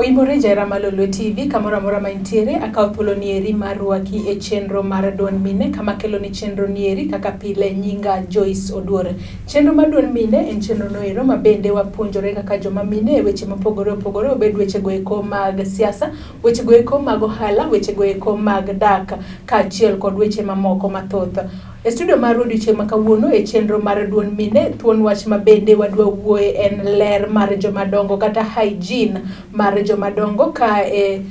Oimore Jahera mar Lolwe TV kamoro amora ma intiere, akawo thuolo nieri mar rwaki e chenro mar Duond Mine kama kelo ni chenro nieri kaka pile nyinga Joyce Oduor. Chenro mar Duond Mine en chenro noero ma bende wapuonjore kaka joma mine e weche mopogore opogore, obed weche goeko mag siasa, weche goeko mag ohala, weche goeko mag dak kaachiel kod weche mamoko mathoth. E studio mar odiochieng' ma kawuono e chenro mar Duond Mine, thuon wach ma bende wadwa wuoye en ler mar joma dongo kata hygiene mar joma dongo ka e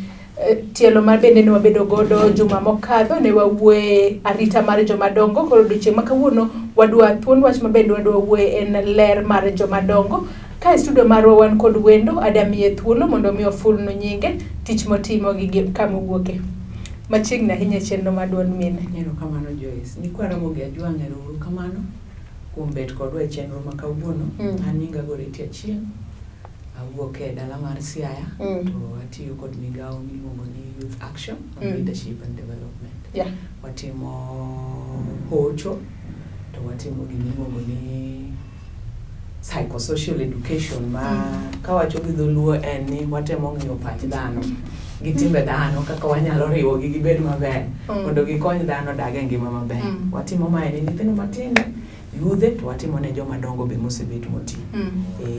tielo mar bende ne wabedo godo juma mokadho ne wawuoye arita mar joma dongo. Koro odiochieng' ma kawuono wadwa thuon wach ma bende wadwa wuoye en ler mar joma dongo. Ka e studio marwa wan kod wendo, adwa miye thuolo mondo mi ofulnu nyinge, tich motimo gi kama owuoke. Machiegni ahinya e chenro mar Duond Mine. Erokamano Joyce. Nyikwa Ramogi Ajwang' ero uru kamano kuom bet kodwa e chenro ma kawuono. An nyinga Goreti Achieng', awuok e dala mar Siaya to atiyo kod migawo miluongo ni Youth Action on Leadership and Development. Watimo hocho to watimo gimiluongo ni psychosocial education ma kawacho gi dholuo en ni watemo ng'iyo pach dhano gi timbe dhano kaka wanyalo riwogi gibed maber mondo gikony dhano dag e ngima maber. Watimo mae ne nyithindo matindo, yudhe to watimo ne joma dongo be mosebet moti.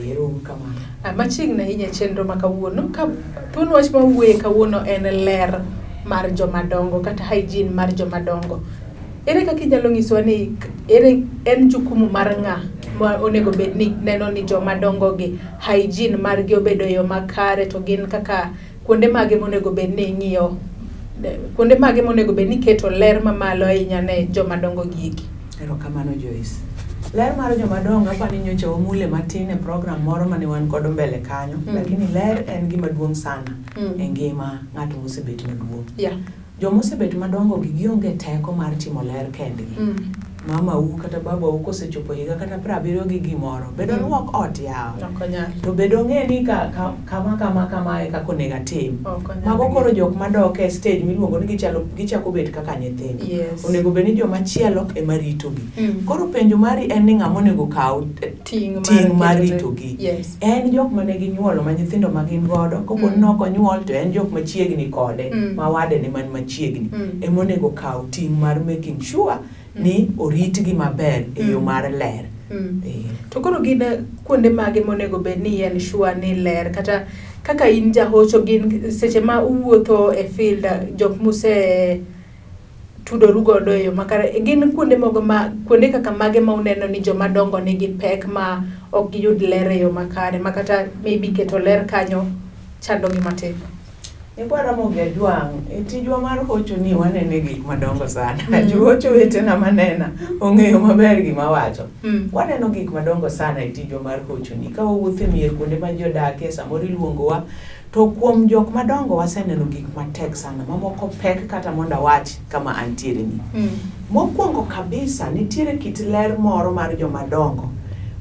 Ero uru kamano. Machiegni ahinya e chenro ma kawuono, ka thuon wach ma wuoye kawuono en ler mar joma dongo kata hygiene mar joma dongo. Ere kaka inyalo nyisowa ni ere en jukumu mar ng'a ma onego bed ni neno ni joma dongo gi hygiene margi obedo e yo makare to gin kaka kuonde mage monego bed ni ing'iyo, kuonde mage monego bed ni iketo ler mamalo ahinya ne joma dongo gi eki? Erokamano Joyce. Ler mar joma dongo apa ni nyocha wamule matin e program moro mane wan godo mbele kanyo, lakini ler en gima duong' sana e ngima ng'ato mosebet maduong'. Joma osebet madongo gi gionge teko mar timo ler kendgi. Mamau kata babau kosechopo higa kata 70 gi gimoro, bedo luok ot yawa. To bedo ng'e ni kama kama kama e kaka onego atim. Mago koro jok madok e stage miluongo ni gichako bet kaka nyithindo. Onego bed ni joma chielo ema ritogi. Koro penjo mari en ni ng'ama onego kaw ting' mar ritogi. En jok mane ginyuolo ma nyithindo ma gin godo, kopo ni ok onyuol to en jok machiegni kode, ma wadene man machiegni. Ema onego kaw ting' mar making sure ni oritgi maber e yo mar ler. To koro gin kuonde mage monego bed ni en sure ni ler kata kaka in jahocho gin seche ma uwuotho e field jok muse tudoru godo e yo makare gin kuonde mogo ma kuonde kaka mage ma uneno ni joma dongo nigi pek ma ok giyud ler e yo makare ma kata maybe keto ler kanyo chando gi matin. Nyikwa Ramogi Ajwang', e tijwa mar hocho ni wanene gik madongo sana. Johocho wetena manena ong'eyo maber gima awacho. Waneno gik madongo sana e tijwa mar hocho ni. Ka wawuotho e mier kuonde ma ji odakie, samoro iluongowa, to kuom jok madongo waseneno gik matek sana, mamoko pek kata mondo awach kama antiere ni. Mokwongo kabisa, nitiere kit ler moro mar joma dongo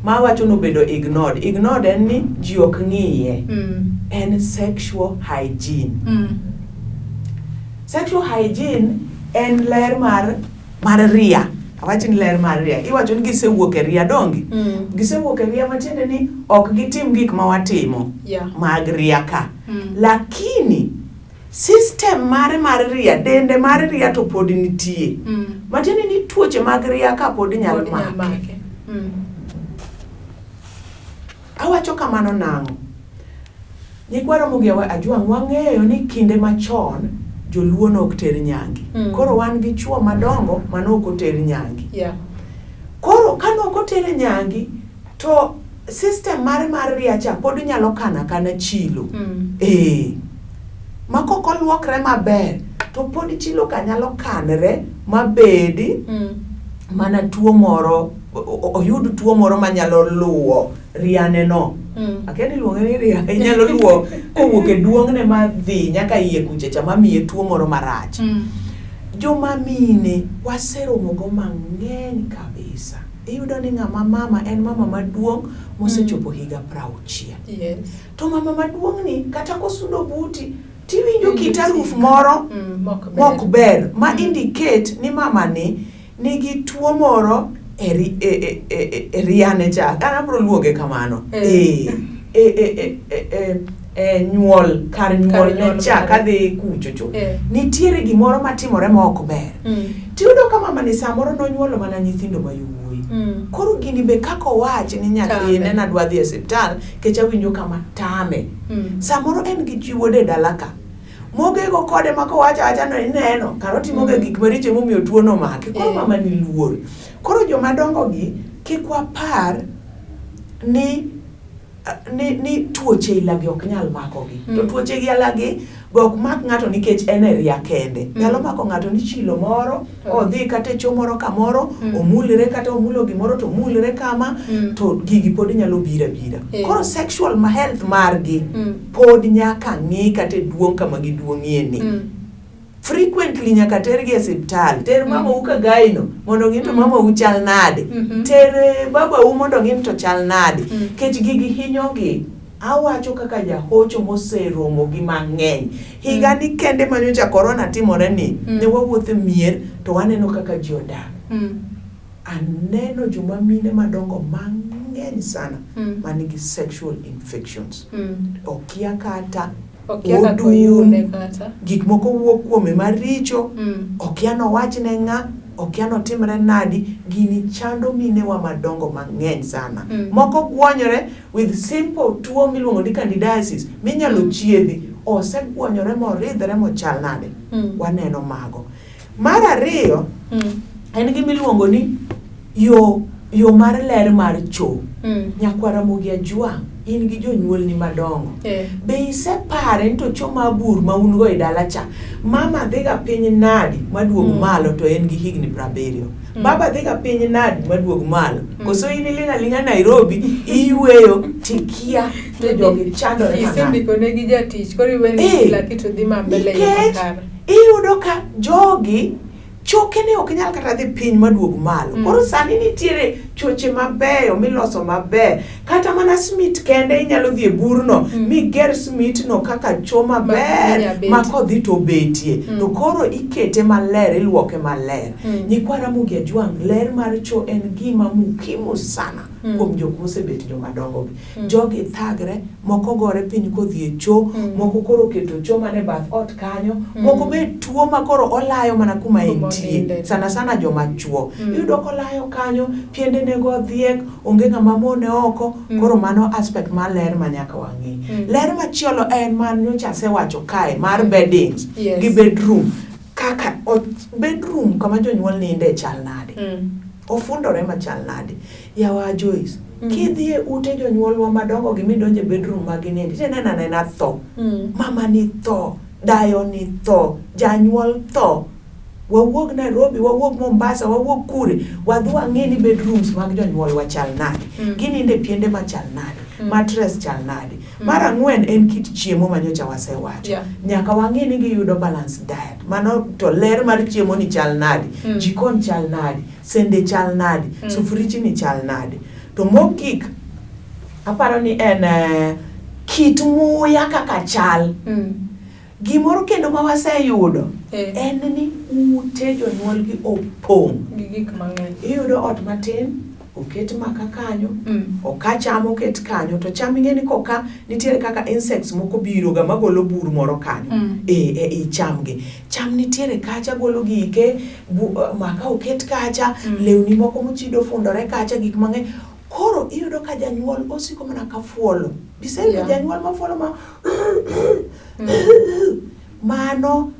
ma awacho ni obedo ignored. Ignored en ni ji ok ng'iye. En sexual hygiene. Sexual hygiene en ler mar ria. Awach ni ler mar ria. Iwacho ni gisewuok e ria donge? Gisewuok e ria matiende ni ok gitim gik ma watimo mag ria ka. Lakini system mare mar ria, dende mar ria to pod nitie. Matiende ni tuoche mag ria ka pod nyalo make. Awacho kamano nang'o? Nyikwa Ramogi Ajwang' wang'eyo ni kinde machon joluo ne ok ter nyangi. Koro wan gi chuo madongo mane ok oter nyangi. Koro kane ok otere nyangi to system mare mar ria cha pod nyalo kano akana chilo. Ma kok oluokre maber to pod chilo ka nyalo kanre mabedi mana tuo moro, oyud tuo moro manyalo luwo riane no. Akia ni iluonge ni ria, inyalo luwo kowuok e duong'ne madhi nyaka iye kucha cha mamiye tuo moro marach. Joma mine waseromo go mang'eny kabisa. Iyudo ni ng'ama mama en mama maduong' mosechopo higa 60. To mama maduong' ni kata kosudo buti tiwinjo kit aruf moro mok ber ma indicate ni mama ni nigi tuo moro e riane cha. An abiro luonge kamano. e nyuol kar nyuol ne cha kadhi kuchocho nitiere gimoro matimore ma ok ber. Tiyudo ka mama ni samoro nonyuolo mana nyithindo ma yowuoyi. Koro gini be kaka owach ni nyathine nadwa dhi e osiptal kech awinjo kama tame. Samoro en gi chi wuode e dala ka. Mogego kode ma kowacho awacha no ineno kar otimo ga gik maricho emomiyo tuo no omake. Koro mama ni luor. Koro joma dongo gi kik wapar ni ni tuoche ilagi ok nyal makogi. To tuoche gi alagi go ok mak ng'ato nikech en e ria kende. Nyalo mako ng'ato ni chilo moro, odhi kata e cho moro kamoro, omulre kata omulo gimoro to omulre kama, to gigi pod nyalo biro abira. Koro sexual health margi pod nyaka ng'i kata e duong' kama giduong'ie ni. Frequently nyaka tergi e osiptal. Ter mamau ka gyno mondo ong'i to mamau chal nade. Ter babau mondo ong'i to chal nade. Kech gigi hinyogi. Awacho kaka jahocho moseromo gi mang'eny. Higa ni kende ma nyocha corona timore ni, ne wawuotho e mier to waneno kaka ji odak. Aneno joma mine madongo mang'eny sana manigi sexual infections. Okia kata odum, gik moko wuok kuome maricho, okia nowach ne ng'a, okia notimre nadi, gini chando minewa madongo mang'eny sana. Moko gwonyore with simple tuo miluongo ni candidiasis minyalo chiedhi, osegwonyore moridhore mochal nade. Waneno mago. Mar ariyo, en gima iluongo ni yo mar ler mar cho. Nyakwar Ramogi Ajwang', in gi jonyuolni madongo. Be isepare ni to cho ma bur ma un go e dala cha, mama dhiga piny nadi maduog malo to en gi higni 70. Baba dhiga piny nadi maduog malo. Koso in iling' aling'a Nairobi, iyweyo tikia to jogi chandore manade. Isendiko ne gi jatich, koro iweni kila kitu dhi ma mbele yo makare. Iyudo ka jogi choke ne ok nyal kata dhi piny maduog malo. Koro sani nitiere choche mabeyo miloso maber. Kata mana smit kende inyalo dhi e burno miger smit no kaka cho maber ma kodhi to obetie. To koro ikete maler, iluoke maler. Nyikwa Ramogi Ajwang', ler mar cho en gima muhimu sana kuom jok mosebet joma dongo gi. Jogi thagre, moko gore piny kodhi e cho, moko koro oketo cho mana e bath ot kanyo, moko be tuo ma koro olayo mana kuma entie, sana sana joma chuo. Iyudo kolayo kanyo, piende nego odhiek, onge ng'ama mone oko, koro mano aspect mar ler ma nyaka wang'i. Ler machielo en ma nyocha asewacho kae mar beddings gi bedroom. Kaka bedroom kama jonyuol ninde chal nade? Ofundore machal nade? Yawa Joyce, kidhi e ute jonyuolwa madongo gi midonje bedroom ma gininde, tineno anena tho. Mama ni tho, dayo ni tho, janyuol tho. Wawuog Nairobi, wawuog Mombasa, wawuog kure, wadhi wang'i ni bedrooms mag jonyuolwa chal nade. Gininde piende machal nade, mattress chal nade. Mar ang'wen en kit chiemo ma nyocha wasewacho. Nyaka wang'i ni giyudo balanced diet. Mano to ler mar chiemo ni chal nade, jikon chal nade, sende chal nade, sufurichni chal nade. To mogik, aparo ni en kit muya kaka chal. Gimoro kendo ma waseyudo en ni ute jonyuolgi opong'. Gi gik mang'eny. Iyudo ot matin, oket maka kanyo, oka cham oket kanyo, to cham ing'e ni koka nitiere kaka insects moko biro ga magolo bur moro kanyo. E cham gi. Cham nitiere kacha golo gike, maka oket kacha, lewni moko mochido fundore kacha, gik mang'eny. Koro iyudo ka janyuol osiko mana ka fuolo. Biseyudo janyuol ma fuolo ma mano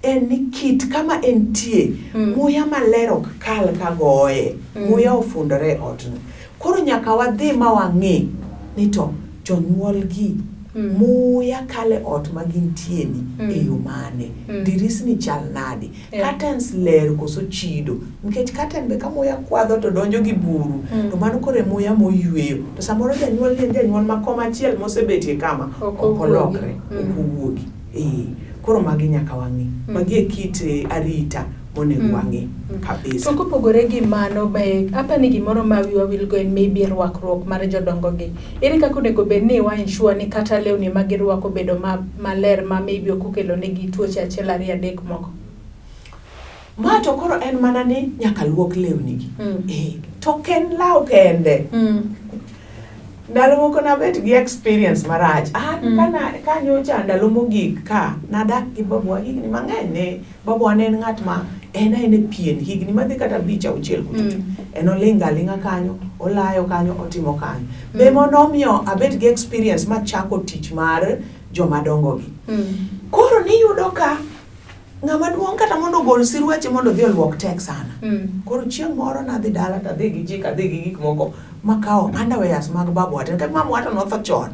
en ni kit kama entie, muya maler ok kal ka goye, muya ofundore e otno. Koro nyaka wadhi ma wang'i ni to jonyuolgi muya kale ot ma gintie ni e yo mane, dirisni chal nade, curtains ler koso chido, nikech curtain be ka muya kwadho to donjo gi buru, to mano koro e muya moyweyo. To samoro janyuol ni en janyuol ma koma achiel mosebetie kama ok olokre, ok owuogi. Koro magi nyaka wang'i. Magi e kit arita monego wang'i kabisa. To kopogore gi mano, be apani gimoro ma wiwa wilgo en maybe rwakruok mar jodongo gi. Ere kaka onego bed ni wa ensure ni kata lewni ma girwako bedo maler ma maybe ok okelo negi tuoche achiel ariyo adek moko? Ma to koro en mana ni nyaka luok lewni gi. To ok en law kende. Ndalo moko nabet gi experience marach. An kana kanyocha ndalo mogik ka nadak gi babuwa higni mang'eny ne babuwa ne en ng'at ma en aena e pien higni madhi kata 5 6 kuchocho. En oling' aling'a kanyo, olayo kanyo, otimo kanyo. Be monomiyo abet gi experience machako tich mar joma dongo gi. Koro niyudo ka ng'ama duong' kata mondo ogol sirwache mondo odhi oluok tek sana. Koro chieng' moro nadhi dala tadhi gi jik adhi gi gik moko makawo underwears mag babuwa to nikech mamawa to notho chon.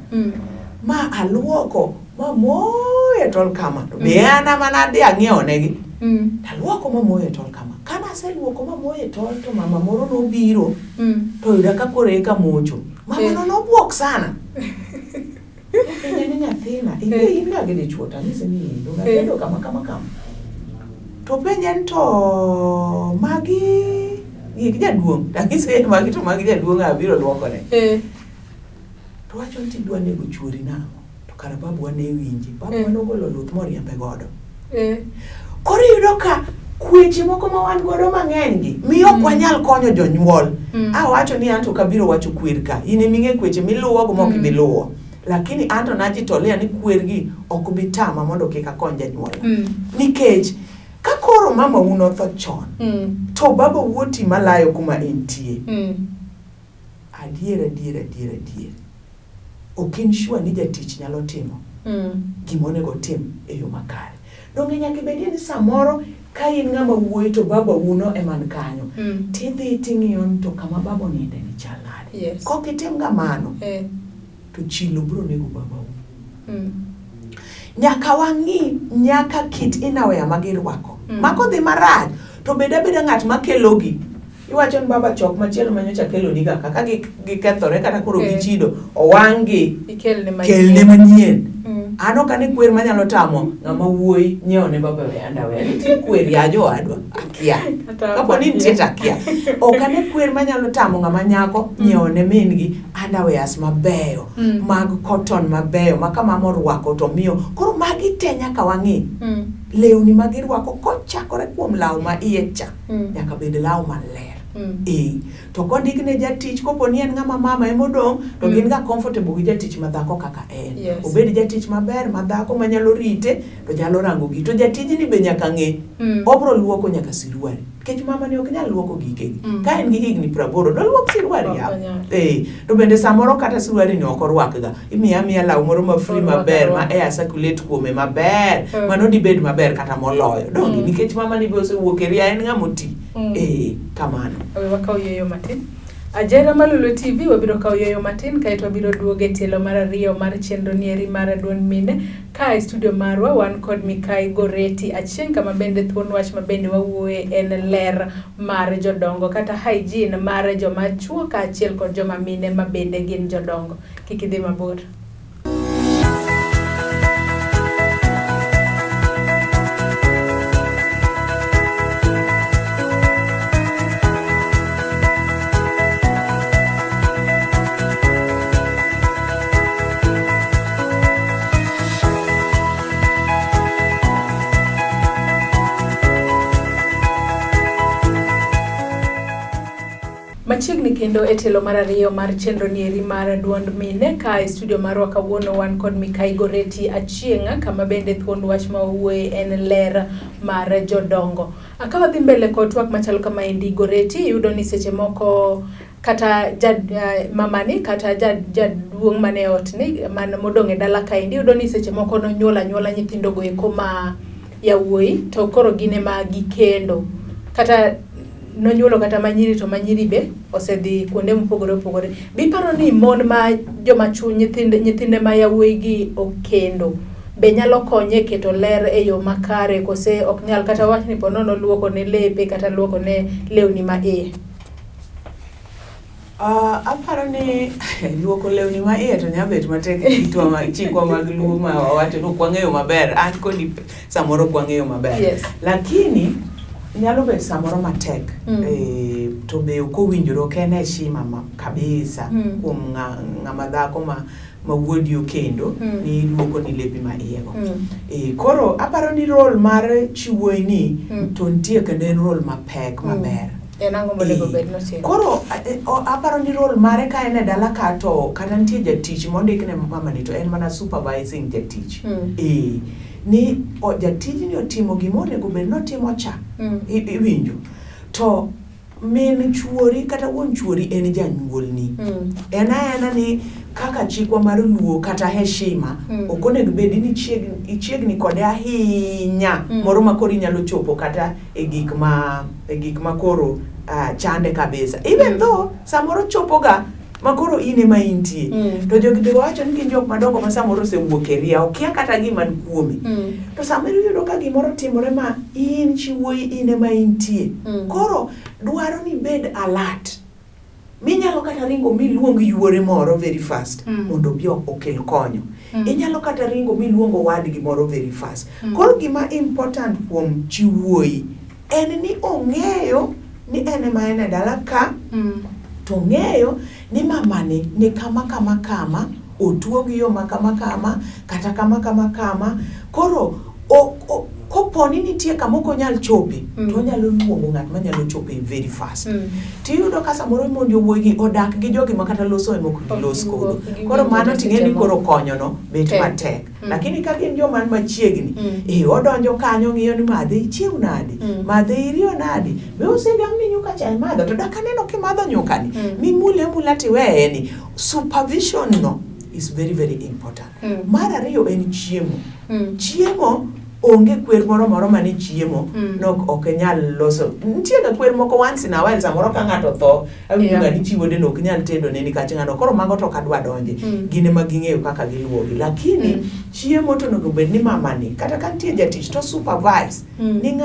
Ma aluoko mamoyo e tol kama. To be an ema nadhi ang'iewo negi. Taluoko mamoyo e tol kama. Kane aseluoko mamoyo e tol to mama moro nobiro to oyuda ka koro eka mocho. Mama no nobuok sana. Penja ni nyathina, ing'e in ga gi dichuo to anyise ni ee, donge atedo kama kama kama. To penja ni to magi gik jaduong', to anyise ni magi to mag jaduong' abiro luokone. To wacho ni tidwa nego chuori nang'o? To kara babuwa ne winje. Babuwa nogolo luth moriembe godo. Koro iyudo ka kweche moko ma wan godo mang'eny gi miyo ok wanyal konyo jonyuol. Awacho ni anto ok abiro wacho kwer ka. In ema ing'e kweche miluwo go mok ibi luwo. Lakini anto najitolea ni kwer gi ok bi tama mondo kik akony janyuolna. Nikech ka koro mamau notho chon, to babau oti malayo kuma entie. Adier adier adier adier. Ok in sure ni jatich nyalo timo gima onego otim e yo makare. Donge nyaka ibedie ni samoro ka in ng'ama wuoyi to baba wuno ema ni kanyo. Tidhi ting'iyo ni to kama baba oninde ni chal nade. Kok itim kamano, to chilo biro nego babau. Nyaka wang'i nyaka kit innerwear ma girwako. Ma kodhi marach to bed abeda ng'at makelogi. Iwacho ni baba chok machielo ma nyocha keloni ga kaka gikethore kata koro gichido owang' gi kelne manyien. An ok ane kwer manyalo tamo ng'ama wuoyi nyiewo ne baba we underwear. Nitie kwer ya jowadwa akia. Kapo ni nitie to akia. Ok ane kwer manyalo tamo ng'ama nyako nyiewo ne min gi underwears mabeyo mag cotton mabeyo ma ka mama orwako to miyo. Koro magi te nyaka wang'i. Lewni ma girwako kochakore kuom law ma iye cha. Nyaka bed law maler. To kondik ne jatich kopo ni en ng'ama mama emodong' to gin ga comfortable gi jatich madhako kaka en. Obed jatich maber madhako manyalo rite to nyalo rango gi. To jatijni be nyaka ng'e. Obro luoko nyaka siruari. Nikech mama ni ok nyal luoko gikegi. Ka en gi higni 80 doluok siruari ya. To bende samoro kata siruari ni ok orwakga. Imiye amiya law moro ma free maber ma air circulate kuome maber. Mano dibed maber kata moloyo. Donge nikech mama ni be osewuok e ria en ng'ama oti. Kamano. We wakaw yueyo matin. Ajera Malulu TV wabiro kawo yueyo matin kaeto wabiro duogo e tielo mar 2 mar chenro nieri mar duond mine. Ka e studio marwa wan kod Mikai Goreti Achieng' kama bende thuon wach ma bende wawuoye en ler mar jodongo kata hygiene mar joma chuo kaachiel kod joma mine ma bende gin jodongo. Kik idhi mabor. Machiegni kendo e tielo mar 2 mar chenro nieri mar duond mine ka e studio marwa kawuono wan kod Mikai Goreti Achieng' kama bende thuond wach ma wawuoye en ler mar jodongo. Ka wadhi mbele kod twak machalo kama endi Goreti, iyudo ni seche moko kata mamani kata jaduong' mane ot ni man modong' e dala kaendi iyudo ni seche moko nonyuolo anyuola nyithindo go eko ma yawuoyi to koro gin ema gikendo kata nonyuolo kata manyiri to manyiri be osedhi kuonde mopogore opogore. Biparo ni mon ma joma chuny nyithinde ma yawuoyi gi okendo be nyalo konye e keto ler e yo makare kose ok nyal kata wach ni po nono luoko ne lepe kata luoko ne lewni ma iye? Aparo ni luoko lewni ma iye to nyalo bet matek e kitwa ma chikwa mag luo ma wawacho ni ok wang'eyo maber. An kodi samoro ok wang'eyo maber. Lakini nyalo bet samoro matek. To be ok owinjore ok en heshima ma kabisa kuom ng'ama dhako ma wuodi okendo ni luoko ni lepi ma iye go. Koro aparo ni role mar chi wuoyi ni to nitie kendo en role mapek maber. En ang'o monego Eh. bed notimo? Koro aparo ni role mare ka en e dala ka to kata nitie jatich mondik ne mamani to en mana supervising jatich. Eh, ni jatijni otimo gima onego bed notimo cha. Iwinjo. To min chuori kata wuon chuori en janyuolni. En aena ni kaka chikwa mar luo kata heshima ok onego bed ni ichiegni kode ahinya moro ma koro inyalo chopo kata e gik ma koro chande kabisa. Even though samoro chopoga ma koro in ema intie. To jogi be wacho ni gin jok madongo ma samoro osewuok e ria, okia kata gima ni kuome. To samoro iyudo ka gimoro timore ma in chi wuoyi in ema intie. Koro dwaro ni ibed alert. Minyalo kata ringo miluong yuore moro very fast mondo obi okel konyo. Inyalo kata ringo miluong owadgi moro very fast. Koro gima important kuom chi wuoyi en ni ong'eyo ni en ema en e dala ka, to ong'eyo ni mamani ni kama kama kama, otuo gi yo ma kama kama, kata kama kama kama. Koro kopo ni nitie kama ok onyal chope, to onyalo luongo ng'at manyalo chope very fast. Tiyudo ka samoro mondi owuoyi gi odak gi jogi ma kata loso ema ok gilos kodo. Koro mano ting'e ni koro konyono bet matek. Lakini ka gin joma ni machiegni, odonjo kanyo ng'iyo ni madhe ichiew nadi, madhe iriyo nadi, be osegam ni nyuka cha imadho, to dak aneno kimadho nyukani, mimule amula tiweye ni. Supervision no is very very important. Mar ariyo en chiemo. Chiemo onge kwer moro moro mane chiemo nok ok nyal loso. Nitie ga kwer moko once in a while samoro ka ng'ato tho, awinjo ga ni chi wuode no ok nyal tedo ne nikach ng'ano. Koro mago to ok adwa donje. Gin ema ging'eyo kaka giluwogi. Lakini chiemo to onego bed ni mamani kata ka nitie jatich to supervise ni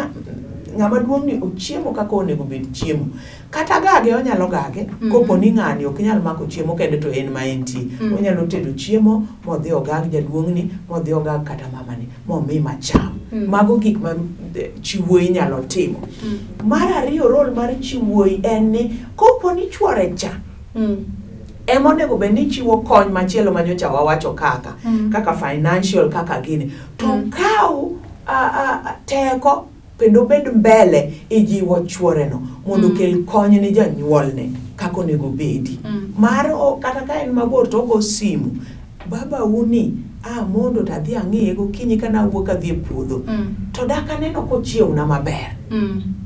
ng'ama duong' ni ochiemo kaka onego bed chiemo. Kata gage onyalo gage, kopo ni ng'ani ok nyal mako chiemo kende to en ma entie. Onyalo tedo chiemo modhi ogag jaduong'ni, modhi ogag kata mamani, momi macham. Mago gik ma chi wuoyi nyalo timo. Mar ariyo role mar chi wuoyi en ni kopo ni chuore cha, ema onego bed ni chiwo kony machielo ma nyocha wawacho kaka, kaka financial kaka gini. To kaw teko kendo bed mbele e jiwo chuoreno mondo okel kony ne janyuolne kaka onego bedi. Mar kata ka en mabor to ogo simu, baba uni mondo to adhi ang'iye gokinyi ka nawuok adhi e puodho. To dak aneno kochiewna maber.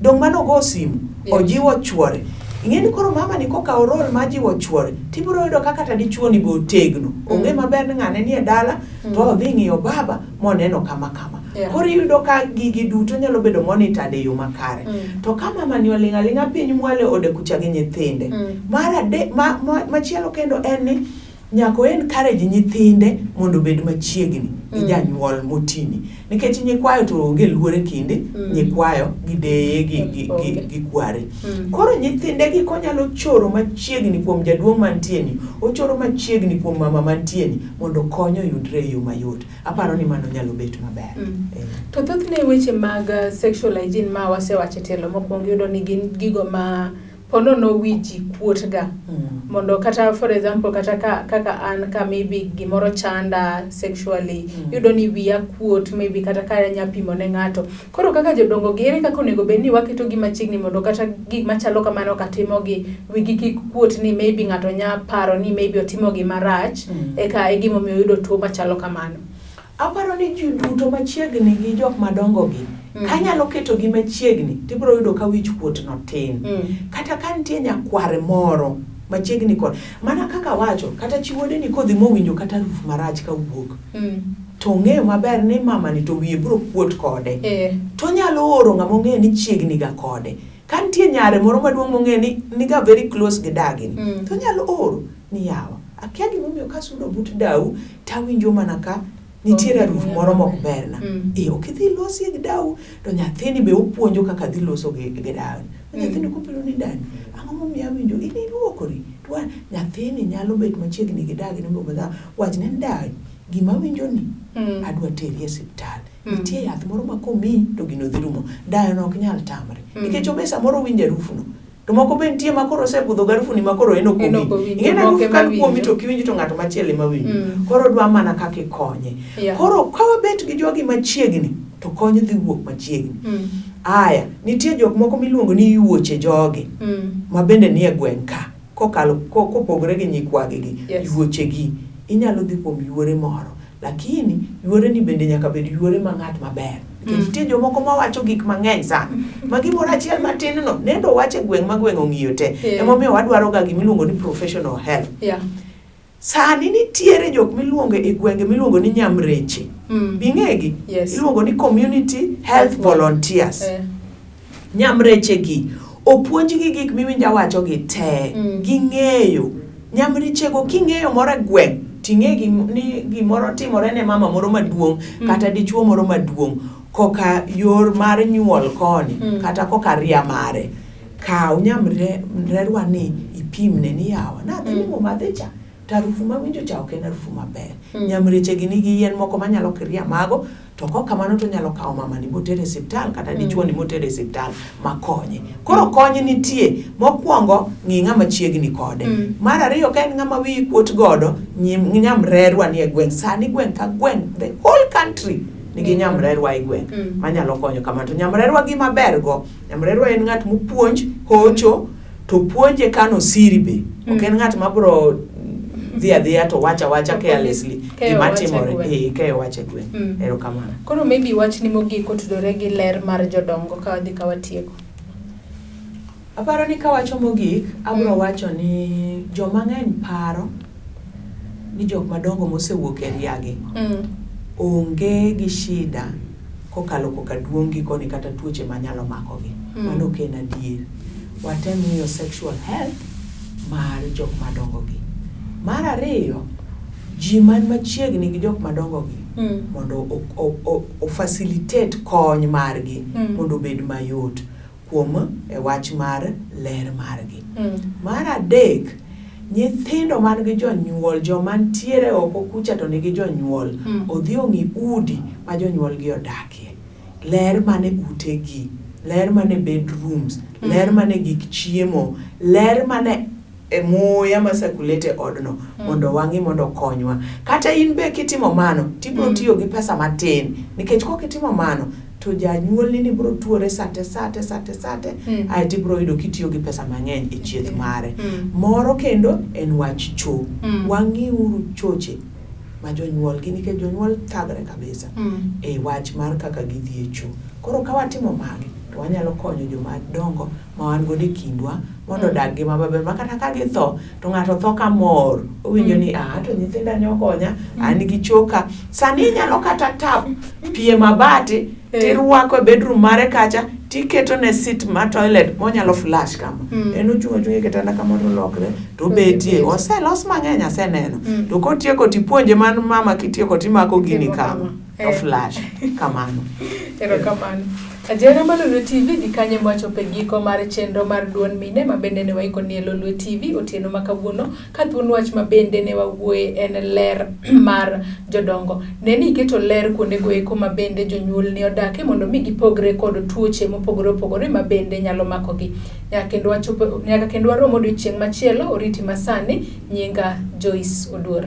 Dong' mano ogo simu, ojiwo chuore. Ing'e ni koro mama ni kokawo role mar jiwo chuore, tibiro yudo ka kata dichuo ni be otegno. Ong'e maber ni ng'ane nie dala, to odhi ng'iyo baba moneno kama kama. Koro iyudo ka gigi duto nyalo bedo monitored e yo makare. To ka mama ni oling' aling'a piny mwalo e ode kucha gi nyithinde. Mar adek, machielo kendo en ni nyaka o encourage nyithinde mondo obed machiegni gi janyuol motini. Nikech nyikwayo to onge luor e kinde nyikwayo gi deye gi kware. Koro nyithinde gi konyalo choro machiegni kuom jaduong' mantie ni, ochoro machiegni kuom mama mantie ni mondo kony oyudre e yo mayot. Aparo ni mano nyalo bet maber. To thothne weche mag sexual hygiene ma wasewacho e tielo mokwongo iyudo ni gin gigo ma ponono wi ji kuot ga. Mondo kata for example kata kaka an ka maybe gimoro chanda sexually, iyudo ni wiya kuot maybe kata ka anya pimo ne ng'ato. Koro kaka jodongo gi ere kaka onego bed ni waketo gi machiegni mondo kata gik machalo kamano katimogi wigi kik kuot ni maybe ng'ato nya paro ni maybe otimo gima rach, eka e gimomiyo oyudo tuo machalo kamano. Aparo ni ji duto machiegni gi jok madongo gi, kanyalo keto gi machiegni, tibiro yudo ka wich kuot no tin. Kata ka nitie nyakware moro machiegni kod, mana kaka wacho, kata chi wuode ni kodhi mowinjo kata harufu marach kawuok, to ong'eyo maber ni mama ni to wiye biro kuot kode. To onyalo oro ng'ama ong'eyo ni chiegni ga kode. Ka nitie nyare moro maduong' mong'eyo ni niga very close gi dagi ni, to onyalo oro ni yawa. Akia gimomiyo kasudo but dau tawinjo mana ka nitiere harufu moro mok berna. Ok idhi losie gi dau to nyathini be opuonjo kaka dhi loso gi dau. Nyathini kopero ni dani, ang'o momiyo awinjo in iluokori? To nyathini nyalo bet machiegni gi dagi ni baba wachne ni dani, gima awinjo ni adwa teri e osiptal. Nitie yath moro ma komiyi to gino dhi rumo. Dayo no ok nyal tamre. Nikech obe samoro owinjo harufu no. To moko be nitie ma koro osebudho gi harufu ni ma koro en ok owinj. Ing'e ni harufu kan kuomi to ok iwinj to ng'ato machielo ema winjo. Koro dwa mana kaka ikonye. Koro ka wabet gi jogi machiegni to kony dhi wuok machiegni. Aya, nitie jok moko miluongo ni yuoche jogi ma bende nie gweng' ka kokalo kopogore gi nyikwagi gi yuoche gi inyalo dhi kuom yuore moro lakini yuore ni bende nyaka bed yuore ma ng'at maber nikech nitie jomoko mawacho gik mang'eny sana ma gimoro achiel matin no nendo wach e gweng' ma gweng' ong'iyo te emomiyo wadwaro ga gimiluongo ni professional help. Sani nitiere jok miluongo e gwenge miluongo ni nyamreche. Bing'egi? Yes. Iluongo ni community health volunteers. Nyamreche gi opuonjgi gik miwinjo awacho gi te. Ging'eyo. Nyamrechego king'eyo moro e gweng' ting'e ni gimoro timore ne mama moro maduong' kata dichuo moro maduong' koka yor mar nyuol koni kata koka ria mare. Kaw nyamrerwa ni ipimne ni yawa nadhi limo madhi cha to harufu mawinjo cha ok en harufu maber. Nyamreche gi nigi yien moko manyalo kiria mago to kok kamano to onyalo kawo mamani motere e osiptal kata dichuo ni motere e osiptal makonye. Koro kony nitie. Mokwongo ng'i ng'ama chiegni kode. Mar ariyo ka en ng'ama wiyi kuot godo nyamrerwa ni e gweng'. Sani gweng' ka gweng' the whole country nigi nyamrerwa e gweng' manyalo konyo kamano. To nyamrerwa gima ber go Nyamrerwa en ng'at mopuonj hocho to puonje kano siri be. Ok en ng'at mabro dhi adhiya to wacha awacha carelessly gima timore. Keyo wach e gweng'. Erokamano. Koro maybe wachni mogik otudore gi ler mar jodongo ka wadhi ka watieko. Aparo ni kawacho mogik, abro wacho ni joma ng'eny paro ni jok madongo mosewuok e riagi onge gi shida kokalo koka duong' gi koni kata tuoche manyalo makogi. Mano ok en adier. Watem ng'iyo sexual health mar jok madongo gi. Mar ariyo, ji man machiegni gi jok madongo gi mondo o facilitate kony margi mondo obed mayot kuom e wach mar ler margi. Mar adek, nyithindo man gi jonyuol, joma ntiere oko kucha to nigi jonyuol, odhi ong'i udi ma jonyuol gi odakie. Ler mane utegi, ler mane bedrooms, ler mane gik chiemo, ler mane e muya ma circulate e odno mondo wang'i mondo okonywa. Kata in be kitimo mano, tibiro tiyo gi pesa matin nikech kokitimo mano to janyuolni ni biro tuore sate sate sate sate aeto ibiro yudo kitiyo gi pesa mang'eny e chieth mare. Moro kendo en wach cho. Wang'iuru choche ma jonyuol gi nikech jonyuol thagre kabisa e wach mar kaka gidhi e cho. Koro ka watimo magi to wanyalo konyo joma dongo ma wan godo e kindwa mondo odag ngima maber ma kata ka githo to ng'ato tho ka mor owinjo ni ah to nyithinda ne okonya an gi choka. Sani inyalo kata tap pie mabati tirwako e bedroom mare kacha tiketo ne seat ma toilet monyalo flush kama. En ochung' achung'a e kitanda kama to olokre to obetie. Oselos mang'eny aseneno. To kotieko tipuonje man mama kitieko timako gini kama to flush kamano. Erokamano. Ajera mar Lolwe TV dhi kanye mwachopo e giko mar chenro mar duond mine ma bende ne waiko ni e Lolwe TV otieno ma kawuono ka thuon wach ma bende ne wawuoye en ler mar jodongo. Ne ni iketo ler kuondego eko ma bende jonyuol ni odake mondo mi gipogre kod tuoche mopogore opogore ma bende nyalo makogi. Nyaka kendo warom odiochieng' machielo oriti masani nyinga Joyce Oduor.